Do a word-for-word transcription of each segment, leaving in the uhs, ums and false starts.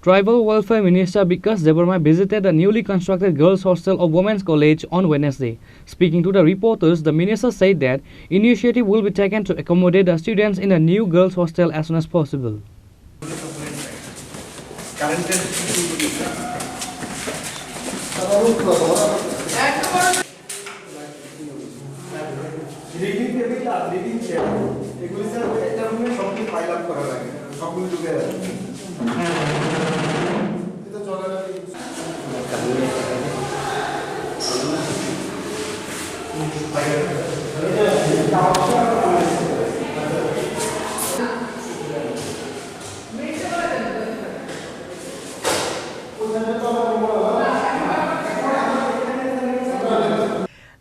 Tribal Welfare Minister Bikash Debbarma visited the newly constructed Girls Hostel of Women's College on Wednesday. Speaking to the reporters, the minister said that initiative will be taken to accommodate the students in the new girls' hostel as soon as possible. Reading table আর reading chair, এগুলি sir একটা রুমে সবগুলি pile up করা লাগে, সবগুলি ঢুকে যাবে। এটা চলে না।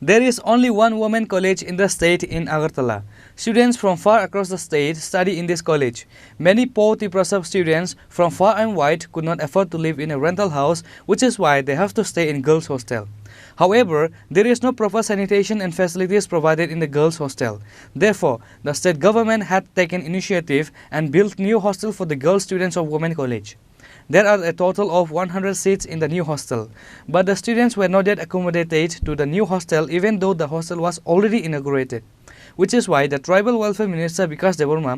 There is only one women college in the state in Agartala. Students from far across the state study in this college. Many poor Tiprasa students from far and wide could not afford to live in a rental house, which is why they have to stay in girls' hostel. However, there is no proper sanitation and facilities provided in the girls' hostel. Therefore, the state government had taken initiative and built new hostel for the girl students of women college. There are a total of one hundred seats in the new hostel, but the students were not yet accommodated to the new hostel, even though the hostel was already inaugurated, which is why the Tribal Welfare Minister Bikash Debbarma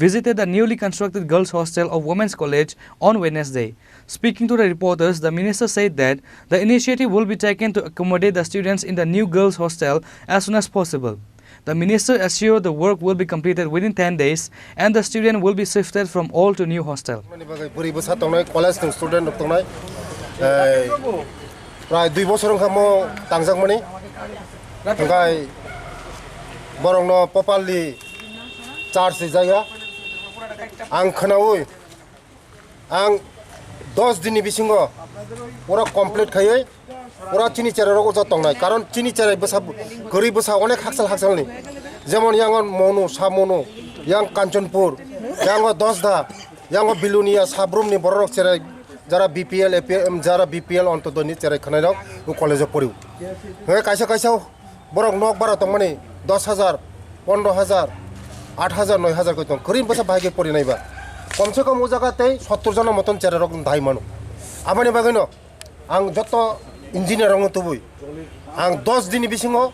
visited the newly constructed girls' hostel of Women's College on Wednesday. Speaking to the reporters, the minister said that the initiative will be taken to accommodate the students in the new girls' hostel as soon as possible. The minister assured the work will be completed within ten days and the student will be shifted from old to new hostel. Mani bagwi bwrwi bwsa tongnai, college ni student rok tongnai. Eh, prai dui bosor wngkha mo tangjakmani. Hwnkhe borokno properly charge rijaya. Ang khwnaui, ang dos din ni bisingo pura complete khaiwi pura chini cherai rok uja tongnai, karon chini cherai bwsa kwrwi bwsa onek haksal haksalni, jemon yang Monu, Samonu, yang Kanchanpur, yang Dosda, yang Bilonia, Sabrum ni borok rok cherai, jara B P L, A P L, em, jara B P L Antyodoi ni cherai khwnai rok o college o pori. Hwnkhe kaisa kaisa borok nok bara tongmani dos hajar, pondro hajar, aat hajar, noi hajar koi tong. Kwrwi bwsa bahai khe porinai ba. Kom se kom o jaga tei sottor jona moton cherai rok dai mano. Aboni bagwi no ang joto engineer rok no tubui. Ang dos din ni bisingo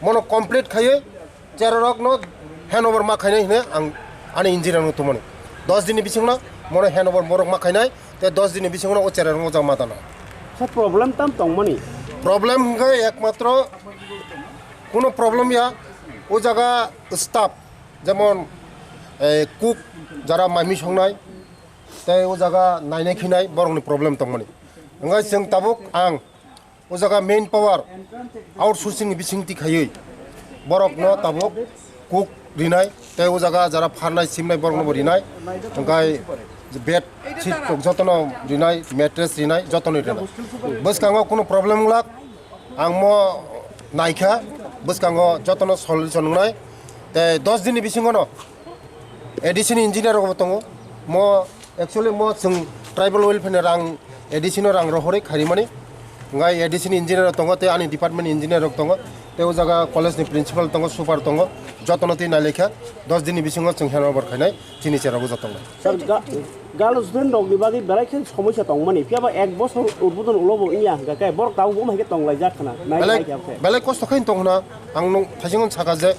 mono complete khaiwi cherai rok no hand over ma khainai hwnwi ang ani engineer rok no tubumani. Dos din ni bisingo no mono hand over borok ma khainai. Tei dos din ni bisingo no o cherai rok no jang ma tana. Sir, problem tam tongmani? Problem hwnkhe ekmatro kuno problem ya, o jaga staff, jemon, eh, cook, jara maimi songnai, tei o jaga nainai khinai, borokni problem tongmani. Hwnkhe chwng tabuk ang o jaga main power outsourcing ni bisingtwi khaiwi borokno tabuk cook rinai, tei o jaga jara pharnai simnai borokno bo rinai, hwnkhe bed sheet jotono rinai, mattress rinai, jotono rinai. Bwskango kuno problem wngla, ang mo naikha, bwskango jotono solution wngnai. Tei dos din ni bisingo no A D C ni engineer rok bo tongo, mo actually mo chwng tribal welfare ni rang, A D C no rang rohorwi kharimani. Hwnkhe A D C ni engineer rok tongo, tei ani department ni engineer rok tongo, tei o jaga college ni principal tongo, super tongo, jotono twi nailaikha, dos din ni bisingo chwng hand over khainai chini cherok o jotono. Sir, ga-, girls student rok ni bagwi belai khe somosya tongmani, phiya ba ek bosor udbodon ulo bo wngya hwnkha khe borok tabuk bo hai khe tonglaijak khna, nai Belai, nai khe. Belai kosto khe tong khna, ang nung thaichung saka je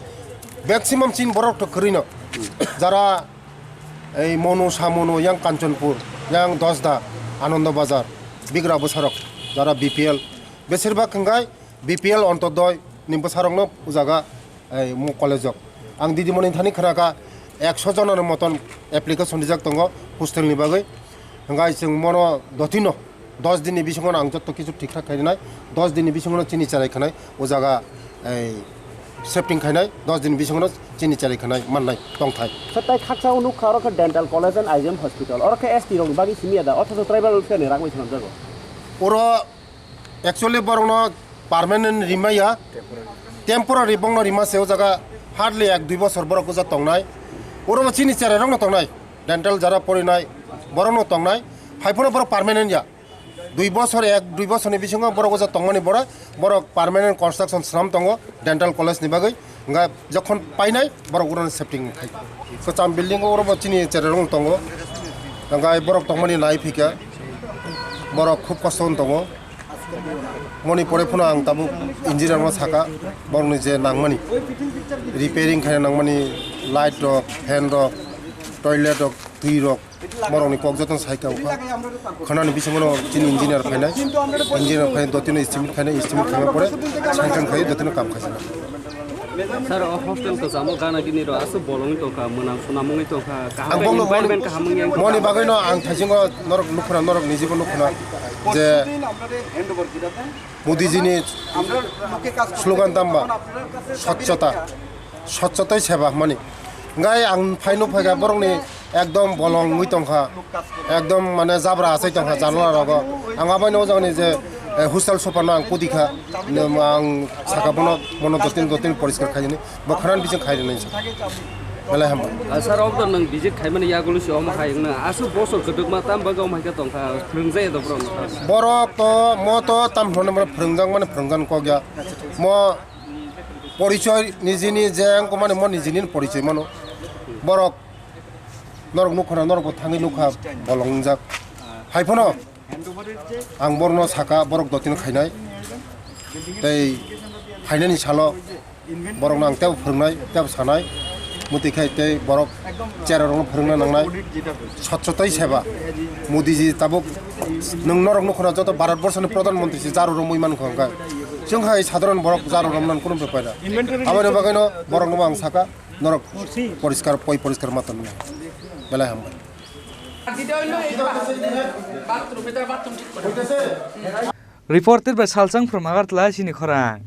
maximum chini borok to kwrwi no, jara ei Monu, Samonu, yang Kanchanpur, yang Dosda, Anando Bazar, bigra bwsarok, jara B P L, besirbak hwnkhe B P L Antyodoi ni bwsarokno o jaga, ei, mo college o. Ang didimoni thani khwnakha ekso jonani moton application rijak tongo hostel ni bagwi. Hwnkhe chwng mono dotino dos din ni bisingo ang jotto kichu thik thak khainai, dos din ni bisingo chini cherai khanai o jaga, ei, shifting khainai, dos din bisingo chini cherai khanai mannai tongthai. Sir, tai khaksa o nukha oro khe dental college and I G M hospital. Oro khe S T rokni bagwi simi ya da, othocho tribal welfare ni rang bai swnamjago. Oro actually borokno permanent rimaya, temporary bongno rima se o jaga hardly ek dui bosor borok o jaga tongnai. Oro bo chini cherai rokno tongnai, dental jara porinai borokno tongnai. Haiphano borok permanent ya. Dui bosor, ek dui bosorni bisingo borok o jaga tongmani borok, borok permanent construction swnam tongo dental college ni bagwi. Hwnkhe jokhon painai borok orono shifting khai. Kwcham building o oro bo chini cherai rok tongo. Hwnkhe borok tongmani nai phikha. Borok khub kosto wng tongo. Moni pore phano ang tabuk engineer no saka, borokni je nangmani, repairing khaina nangmani, light rok, fan rok, toilet rok, twi rok, borokni kok jotono sai kha. Khwnani bisingo no chini engineer phainai, engineer phai dotino estimate khainai, estimate khaina pore sanction khai dotino kam khaisina. Sir, o hostel kwchamo gana gini ro aswk bolongwi tongkha, mwnang sunamungwi tongkha, kaham Ang khe bongno environment kaham wngya wngkha. Moni bagwino ang thaisingo norok nukhuna, norok nijibo nukhuna je Modijini slogan tamba, "Swchhota, swchhotoi seva" hwnmani. Hwnkhe ang phaino phaikha borokni ekdom bolong wngwi tongkha, ekdom mane jabra achai tongkha janala rogo. Ang abaino o jagani je, eh, hostel super no ang kudi kha, ne, ang saka bono, bono dotin dotin poriskar khainani, bo khwnani bising khainani sa. Belai hambai. Ah, sir, ok to nwng visit khaimani yagulo se omo hai wngna. Aswk bosor kwdwkma tam bagwi omo hai khe tongkha, phwrwngjaya to borok no. Borok to, mo to tam hwnwi borok phwrwngjak mani phwrwngjan kok ya. Mo porichoi nijini je wngkha mani mo nijini porichoi mano. Borok norok nukha na, norok bo thangwi nukha, bolong wngjak. Hai phano ang borokno saka, borok dotino khainai. Tei phainani salo borokno ang tebo phwrwngnai, tebo sanai. Mutwi khai tei borok cherarokno phwrwngna nangnai. Swchhotoi seva. Modiji tabuk nwng norok nukha na joto Bharat Borso ni Pradhan Mantri se jaru romwi mankha hwnkhe. Chwng hai sadharan borok jaru romnan kunu bepai da. Aboni bagwino borokno bo ang saka. Norok poriskar, poi poriskar ma tong nai. Belai hambai. Reporter bai Salchang from Agartala sini khorang.